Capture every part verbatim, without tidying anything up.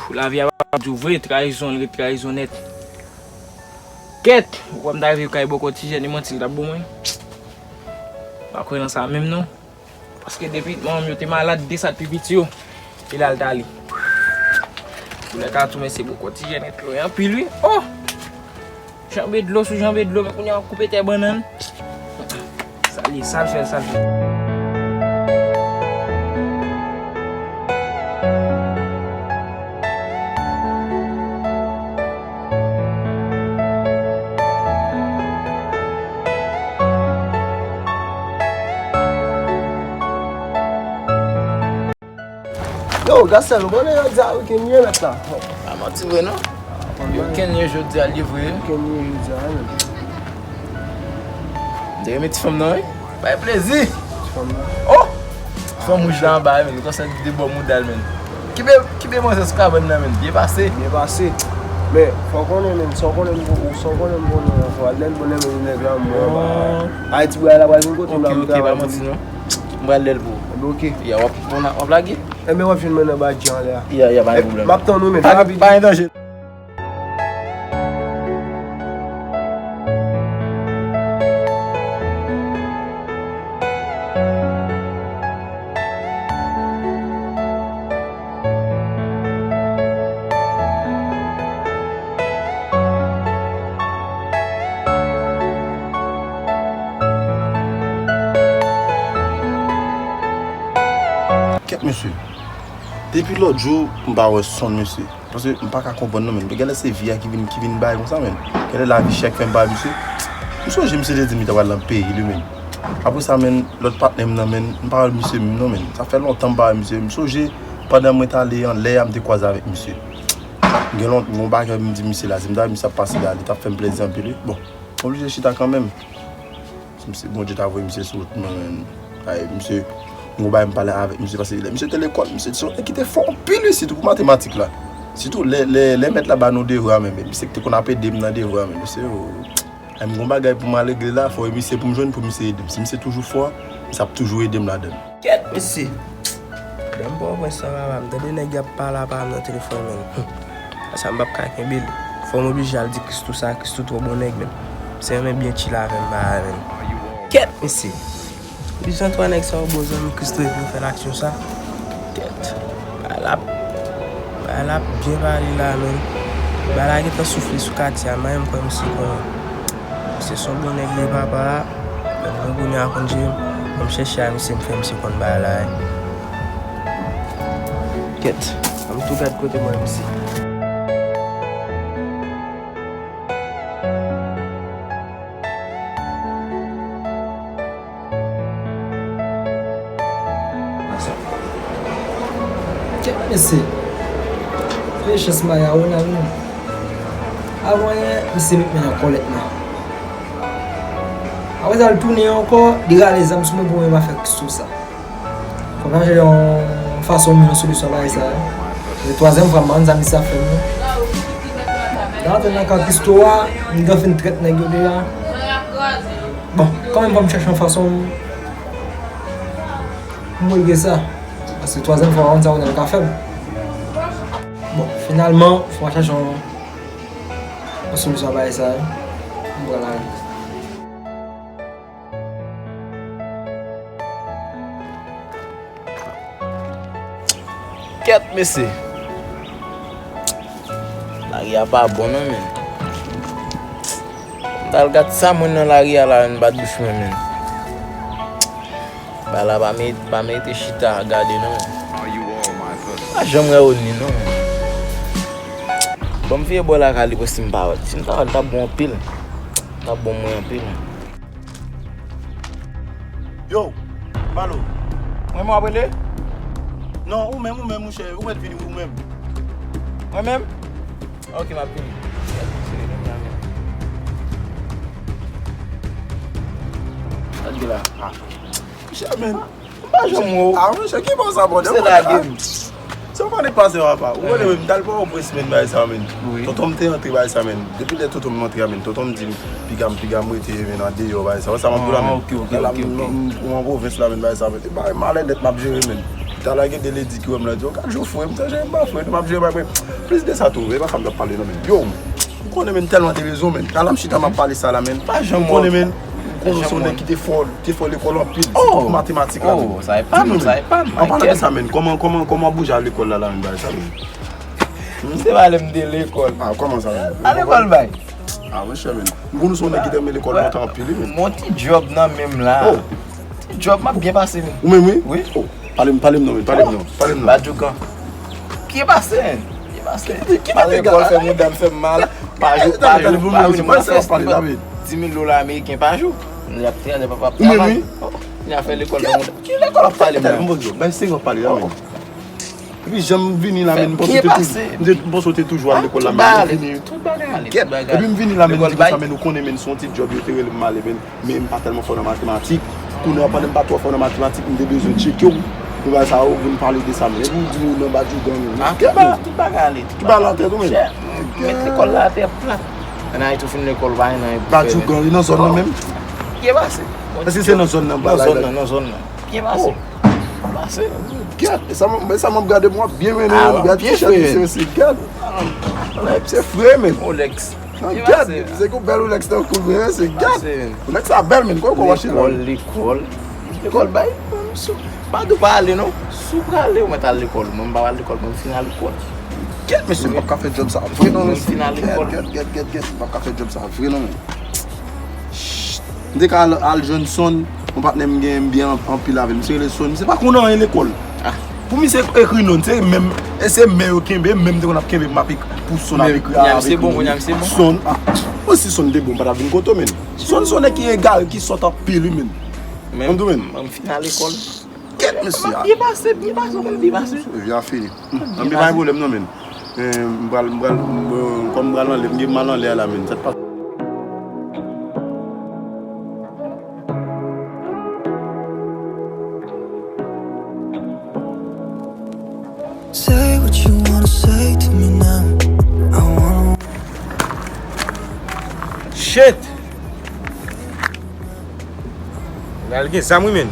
Pou lavi a pa di w vre, trayizon, l ret trayizon nèt. Kèt! Ou kwè m ta rive kay bòkò Tijèn, e manti l t ap ban mwen? M pa kwè nan sa menm non. Paske depi manman m yo te malad, de sa t pi piti yo, e la l t ale. Pou lè ka tou, men se bòkò Tijèn ret lwen anpil wi. Oh! Janbe dlo sou janbe dlo, men kounye a w ap koupe tè bannann. Sa l ye, sa l fè, sa l fè. Yo, Gaston, ou konnen jodi a weekend ye mèt la. A manti vre non. Weekend ye jodi a, li vre. Weekend ye jodi a, men. M te renmen ti fanm nan, wi. Bay plezi. Ti fanm nan. Oh! Ti fanm wouj la anba, men. Li kòmanse de bò mouda l, men. Kibe, kibe manzè sou kabann nan, men. Byen pase. Byen pase. Men, fò w konnen, men, sa w konnen m, sa w konnen m konnen an, fò w al lè l bonè, men, nèg la, mwen, ba. Ayiti, bwa la, pral vin kote m la, m travay. Ok, ok, pa manti non. M pral lè l pou ou. Ebyen, ok. Ya, w ap, w ap lage? Ebyen, w ap jwenn mwen nan badji anlè a. Ya, ya, pa gen pwoblèm. M ap tann ou, men. Pa, pa gen danje. Kèt, mesye. Depi lòt jou, m pa wè sonn, mesye. Paske m pa ka konprann non, men. Genlè se vi a ki vin, ki vin bay konsa, men. Genlè lavi chè k fè m pa wè misye. M sonje misye te di m li ta pral nan peyi li, men. Apre sa, men, lòt patnè m nan, men, m pa wè misye menm non, men. Sa fè lontan m pa wè misye. M sonje pandan mwen t ale anlè a, m te kwaze avèk misye. Gen lon-, gon bagay m di misye la, si m ta wè misye ap pase la, li t ap fè m plezi anpil, wi. Bon, m oblije chita kanmenm. Si misye, Bondye ta voye misye sou wout mwen, men. Ay, misye, m gon bagay m pale avèk misye, paske lè misye te lekòl, misye se yon nèg ki te fò anpil, wi, sitou pou matematik la. Sitou lè, lè, lè mèt la ba nou devwa, men, men misye ki te konn ap ede m nan devwa, men, misye, o. Ay, m gon bagay pou m al regle la, fò e misye pou m jwenn, pou misye ede m. Si misye toujou fò, misye ap toujou ede m ladan l. Kèt, mesye! Lè m Pòtoprens lan, papa, m tande nèg y ap pale apa m nan telefòn, men. Hum. Sa m p ap ka kenbe l. Fò m oblije al di Christoo sa, Christoo twò bon nèg, men. Misye renmen byen chill avè m, bagay, men. Kèt, mesye! Depi jan twa nèg sa yo bon zanmi Christoo epi yo fè l aksyon sa. Kèt. Bagay la, bagay la byen pale la, men. Bagay la gentan soufle sou katye a, m pa menm kwè misye konnen. Misye se yon bon nèg vre, papa. Menm mwen kounye a konn jere m. Ban m chèche a misye, m fè misye konn bagay la, wi. Kèt, ban m tou gad kote m wè misye. Kèt mesye. Se chans Maya Ronald non. Avan yè, misye met men nan kòlèt mwen. Apre sa, l tounen ankò, li rale zam sou mwen pou mwen m a fè sou sa. Fòk m chache yon fason m yon solisyon bagay sa. Se twazyèm fwa m pa konn sa misye ap fè m non. M antre nan ka Christoo a, m gen fin trèt nèg yo deja. Bon, kanmenm fò m chache yon fason m regle sa. Paske twazyèm fwa m pa konn sa Ronald ka fè m. Bon, finalman, fò m chache yon, yon solisyon bagay sa. M pral ale. Kèt mesye. Lari a pa bon non, men. M t al gad sa moun nan lari a la, m bat bouch mwen, men. Bagay la pa merite, pa merite chita gade non, men. Pa janm wè Oni non, men. Bon, m vire bò lakay li pou si m pa wè l. Si m ta wè l, t ap bon anpil. T ap bon mwen anpil. Yo, Balo. Mwen menm w ap rele? Non, ou menm, ou menm, monchè, ou mèt vini, ou menm. Mwen menm? Ok, m ap vini. Gade la. Ah. Monchè, men. M pa janm wè w. Ah, monchè, ki bò sa, bò? Se lage m. Se yon fanatik pase, papa. Ou konnen, men, m t al pran yon prens, men, bagay sa, men. Wi. Tonton m te antre bagay sa, men. Depi lè tonton m antre a, men, tonton m di m, piga m, piga m rete, men, andeyò, bagay sa. Wè sa m ap di w la, men. Ah, ok, ok, ok, ok. Ou an pwovens la, men, bagay sa, men. E bagay malè nèt m ap jere, men. Talè gen de ledi ki wè m la di, "Yo, gad jou fre, m te jwe m pa fre, nou m ap jwe m ap fre." Plis de sa tou, e pa sa m t ap pale non, men. Yo, m konnen, men, tèlman te bezwen, men. Talè m chita m ap pale sa la, men. Pa janm ou konnen, men. M konnen se yon nèg ki te fò, te fò lekòl anpil, sitou pou matematik la, men. Oh, sa e pa m, sa e pa m. An palan de sa, men, kòman, kòman, kòman w bouje al lekòl la, la, men, bagay sa, men? Se pale m de lekòl. Ah, kòman sa, men? A lekòl bay. Ah, monchè, men. M konnen se yon nèg ki te renmen lekòl lontan anpil, wi, men. Mon ti djòb nan men m la. Oh. Ti djòb, m ap byen pase, men. Ou menm, wi? Wi. Oh. Pale m, pale m non, men, pale m non, pale m non. Badjougan. Pye pase, men. Pye pase. Ki, ki, ki lekòl fè mouda m fè m mal. Pa jou, pa jou, pa jou, mwen fè dis mil dola ameriken pa jou. Li ap travay, papa ap travay. Li a fè lekòl fè mouda. Ki lekòl ap pale m la? Mwen di w, bay seri w ap pale la, men. Epi jan m vini la, men, m panse w te toujou, m te, m panse w te toujou al lekòl la, men ou vini. Tout bagay ale, tout bagay ale. Epi m vini la, men, m di konsa, men, ou konnen, men, se yon ti djòb yo te rele m ale, men. Men m pa tèlman fò nan matematik. Kounye a, pandan m pa twò fò nan matematik, m te bezwen tcheke w. Pou bagay sa yo, vin pale de sa, men epi w di m ou nan Badjougan, men. Ah, tout bagay, tout bagay ale, tout bagay ale. Ki ba lan tèt ou, men? Met lekòl la atè plat. Ann Ayiti, ou fin lekòl, ou pa gen anyen pou fè, men. Badjougan, li nan zòn nan menm? Byen pase. Èske se nan zòn nan, nan zòn nan, nan zòn nan. Byen pase. Oh. Pase. Gad, e sa m, e sa m ap gade, m ap byen mennen, ah, gad ti chat misye osi, gad. Nèg se fre, men. Rolex. Nan gad, se yon bèl Rolex nan kou l, men se gad. Rolex sa bèl, men, kòman w achte l? Lekòl, lekòl. Lekòl bay. Pa di w pa ale, non. Si w prale, ou mèt al lekòl. Mwen, m pa pral lekòl, mwen, m fin al lekòl. Gad, mesye, m p ap ka fè djòb sa vre, non, mesye. Mwen, m fin al lekòl. Gad, gad, gad, gad, m p ap ka fè djòb sa vre, non, men. M te ka al, al jwenn Son, yon patnè m gen, m byen an-, anpil avè l. Misye rele Son, misye pa konn anyen lekòl. Ah. Pou misye ekri non, se menm, e se men yo kenbe, menm te konn ap kenbe m ap ek-, pou Son ap ekri avèk li. Son, ah. Mwen si Son te bon, m pa t ap vin kote w, men. Son, Son se yon nèg ki egare, ki sòt anpil, wi, men. Men, men, m fin al lekòl. Kèt, mesye a. Byen pase, byen pase, byen pase. Epi a fini. Anpi pa gen pwoblèm non, men. Eh, m pral, m pral, m, kòm m pral anlè, m gen mal anlè a la, men. Sa t pa. Say what you wanna say to me now. I wanna Shit! Gade, l gen zam, wi, men.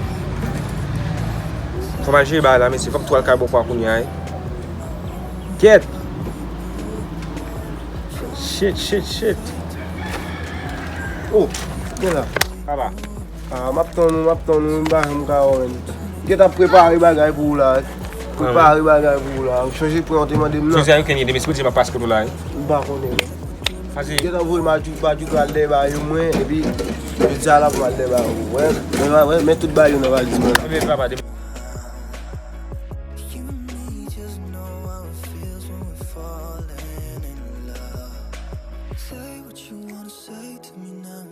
Fò m al jere bagay la, mesye. Fò m tou al kay bòkò a kounye a, wi. Kèt! Shit, shit, shit. Oh, gen la. Papa. Ah, m ap tann ou, m ap tann ou, m pa janm ka wè w, men. Gentan prepare bagay pou ou la. Prepare bagay pou ou la. Ou chonje pwen ou te mande m nan? Jodi a, yo kenbe demen, si Bondye pa pase kote w la, wi. M pa konnen, men. Gentan voye Badjou, Badjou al dèyè bagay yo mwen, epi yo di a la pou m al dèyè bagay yo. Wè, men, wè, men tout bagay yo nan valiz mwen la. Ebyen, papa, demen. Say what you wanna say to me now.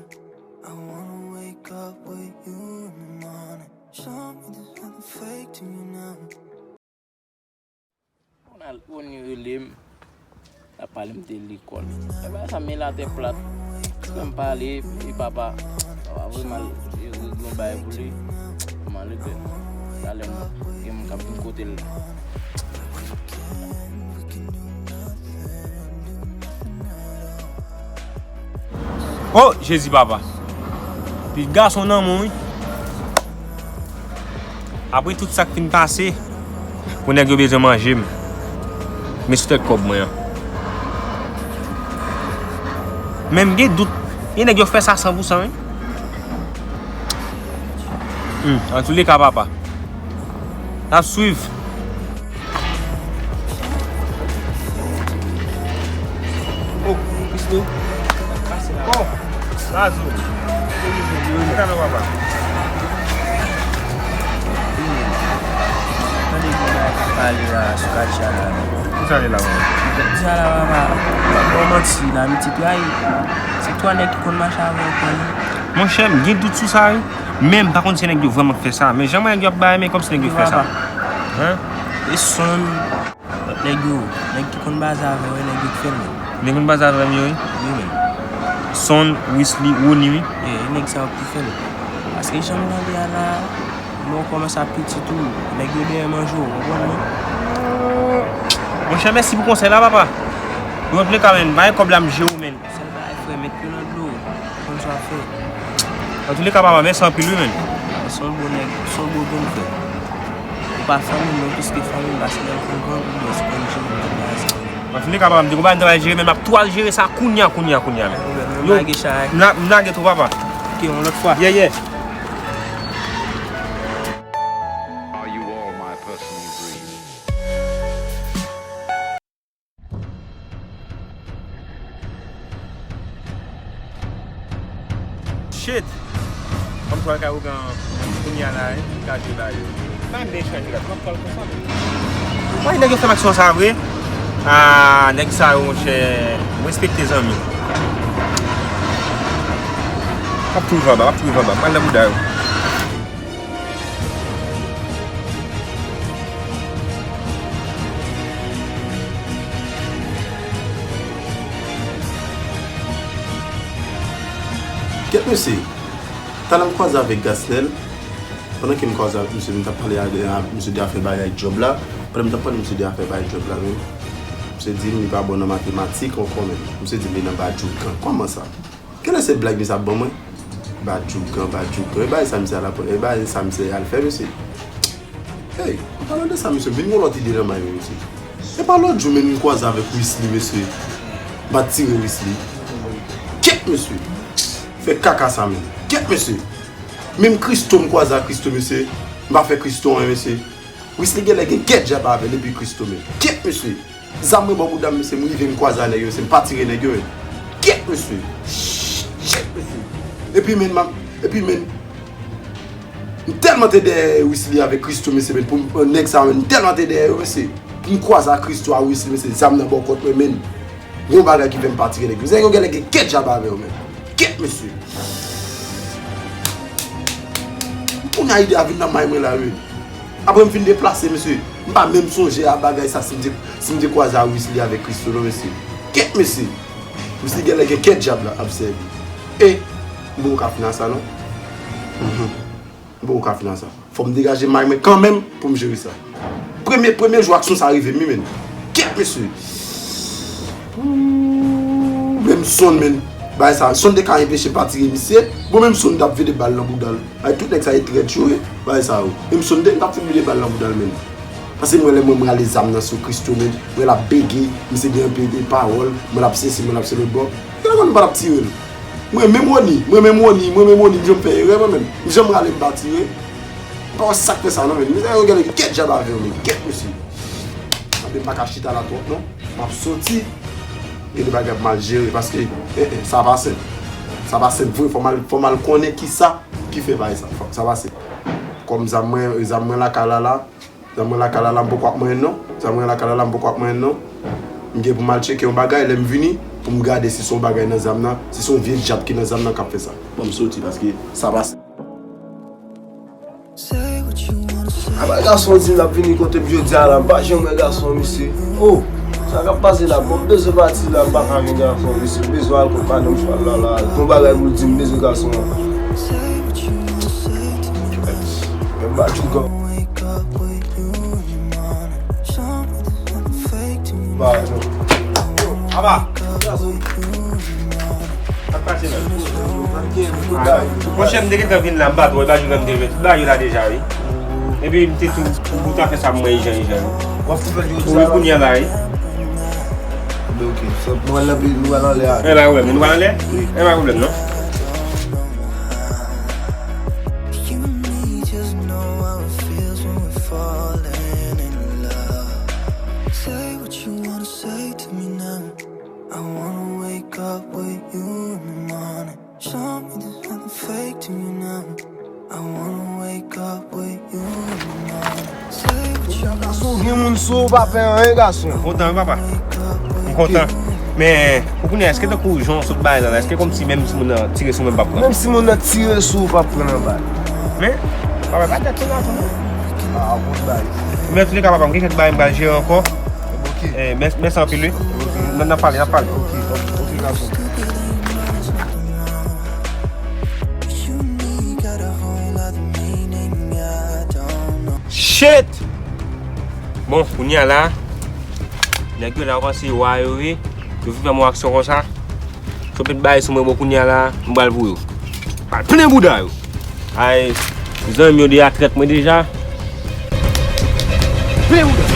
I wanna wake up with you in the morning. Show me there's nothing fake to me now. Ronald, Rony rele m, l ap pale m de lekòl. E bagay sa, men l atè plat. Lè m pale, e papa, papa vrèman, e regle yon bagay pou li. Vrèman, li bèl. Talè m gen moun k ap vin kote l la. Oh, Jezi, papa. Pitit gason nan men w, wi. Apre tout sa k fin pase, pou nèg yo bezwen manje m. Men sou tèt kòb mwen an. Men m gen dout. Gen nèg yo fè sa san pou san, wi. Hmm, antouleka, papa. N ap swiv. Oh, Christo. Oh, Lazo. Ki sa nou, papa? Tande gen bagay k ap pale la sou katye a la. Ki sa li la, papa? Di sa la, papa. M ap ba w manti, la, m ti trayi. Se twa nèg ki konn mache avè w, konn. Monchè, m gen dout sou sa, wi. Men m pa konn si nèg yo vrèman k fè sa. Men jan mwen nèg yo ap bay, men kòmsi nèg yo k fè sa. Hein? E Son, lòt nèg yo, nèg ki konn baze avè w, e nèg yo k fè l, men. Nèg konn baze avè m yo, wi? Wi, men. Son, Wisly, Rony, wi. E, e nèg sa yo k fè l. Paske jan m tande a la, lè w kòmanse ap piti tou, nèg yo dèyè manje w, ou konprann, non? Monchè, mèsi pou konsèy la, papa. Bon, antouleka, men, bay kòb la, m jere w, men. Sèl bagay, frè, met pye nan dlo. Konn sa w ap fè. Antouleka, papa, mèsi anpil, wi, men. Se yon bon nèg, se yon bon grenn frè. Pa fanmi m non, piske fanmi m pa se nan konprann pou mwen se konn jere tout bagay sa. Anfin de ka, papa, m te konprann travay jere, men m ap tou al jere sa kounya, kounya, kounya, men. Yo, m lage chay. M la-, m lage tou, papa. Ok, yon lòt fwa. Yeah, yeah. Are you all my personal dreams? Shit! Kòm kwa ka ougan kounya la, hein, ka jwe ba yo. Pa m byen chanje la, m ap pral konsa. Wè, nèg yo fè m aksyon sa vre. Ah, nèg sa yo, monchè, m respekte zanmi. M ap tou rive anba, m ap tou rive anba. Pral nan bouda yo. Kèt mesye, talè m kwaze avèk Gasnel. Pandan ke m kwaze avèk misye, m t ap pale a, a misye de afè bagay djòb la. Pandan m t ap pale misye de afè bagay djòb la, men misye di m li pa bon nan matematik ankò, men misye di m li nan badjougan. Kòman sa? Genlè se blag misye ap ban mwen. Badjougan, badjougan. E bagay sa misye al aprann, e bagay sa misye al fè, mesye. Hey, an palan de sa, mesye, m vin gen yon lòt ide nan may mwen, mesye. Se pa lòt jou, men m kwaze avèk Wisly, mesye. M pa t tire Wisly. Kèt, mesye. Fè kaka sa, men. Kèt, mesye. Menm Christo, m kwaze ak Christo, mesye. M pa fè Christo anyen, mesye. Wisly genlè gen kèt djab avè l, epi Christo, men. Kèt, mesye. Zam mwen bò bouda m, mesye, m rive m kwaze a nèg yo, se m pa tire nèg yo, men. Kèt, mesye. Shit, mesye. Epi, men, m ap, epi, men, m tèlman te dèyè Wisly avèk Christo, mesye, men, pou m, nèg sa, men, m tèlman te dèyè yo, mesye. Pou m kwaze a Christo a Wisly, mesye, zam nan bò kont mwen, men. Gon bagay ki fè m pa tire nèg yo. Nèg yo genlè gen kèt djab avè yo, men. Kèt, mesye. Kounye a ide a vin nan may mwen la, wi. Apre m fin deplase, mesye. M pa menm sonje a bagay sa si m te, si m te kwaze a Wisly avèk Christo, non, mesye. Kèt, mesye. Wisly genlè gen kèt djab la ap sèvi. E, m poko ka fin a sa, non. Mhm. M poko ka fin a sa. Fò m degaje may mwen kanmenm pou m jere sa. Premye, premye jou aksyon sa rive m, wi, men. Kèt, mesye. Ooh, menm Sonn, men. Bagay sa, Sonn te ka enpeche m pa tire misye. Bon, menm Sonn t ap vide bal nan bouda l. Ay, tout nèg sa e trèt yo, wi. Bagay sa yo. Menm Sonn te, t ap fin vide bal nan bouda l, men. Paske mwen, lè mwen, mwen ale zam nan sou Christo, men. Mwen l ap bege, misye gen anpil de pawòl, mwen l ap sesi, mwen l ap se lòt bò. Telefòn m pa t ap tire l. Mwen menm Rony, mwen menm Rony, mwen menm Rony, m janm fè erè mwen menm. M janm rale m pa tire. M pa wè sa k fè sa non, men. Mizè yo genlè gen kèt djab avè yo, men. Kèt mesye. Anben m pa ka chita la twòp non. M ap soti. Gen de bagay pou m al jere paske, eh, eh, sa pa senp. Sa pa senp vre, fò m al, fò m al konnen kisa ki fè bagay sa. Fò, sa pa senp. Kòm zam mwen, zam mwen lakay la la, Zam mwen lakay la la, m poko ap manyen non. Zam mwen lakay la la, m poko ap manyen non. M gen pou m al tcheke yon bagay, lè m vini, pou m gade si se yon bagay nan zam nan, si se yon vye djab ki nan zam nan k ap fè sa. Bon, m soti paske sa pase. Apa gason di l ap vini kote m jodi a la, m pa janm wè gason an, mesye. Oh, sa k ap pase la? Bon, m bezwen pati la, m pa ka jwenn gason an, mesye. M bezwen al kot madanm chwal la la. Gon bagay pou l di m, m bezwen gason an. Mwen ba chougan. Apa! Sa k pase menm? Monchè, m te gentan vin la, m pa twò, e pa jwe m te jwe tout bagay la deja, wi. Epi m te tou, m tou ta fè sa pou mwen, ijan, ijan. W ap tou fè l jodi a la? Wi, kounye a la, wi. Ebyen, ok. So, nou al nan peyi, nou al anlè a. E pa pwoblèm, nou al anlè? Wi. E pa pwoblèm, non. You and me just know how it feels when we're falling in love. Say what you wanna say to me now. I wanna wake up with you in the morning. Show me there's nothing fake to me now. I wanna wake up with you in the morning. Say what you wanna say. Gason, gen moun sou ou pa fè anyen, gason. Kontan, wi, papa. M kontan. Men, pou kounye a, èske tankou jan w sot bay la, èske kòmsi menm si moun nan tire sou mwen, m p ap pran? Menm si moun nan tire sou ou, p ap pran nan bal. Men, papa, pa tèt tou la tou non. Ah, bon bagay. Men, antouka, papa, m gen kèk bagay m pral jere ankò. Ok. Eh, mè-, mèsi anpil, wi. Ok. N, n ap pale, n ap pale. Ok, ok, ok, gason. Shit! Bon, kounye a la, nèg yo la, w panse wa yo ye, yo fin fè m yon aksyon konsa. Yo met bagay sou mwen, bon, kounye a la, m pral pou yo. Pral plen bouda yo. Ay, zanmi yo deja trèt mwen deja. Pen woule.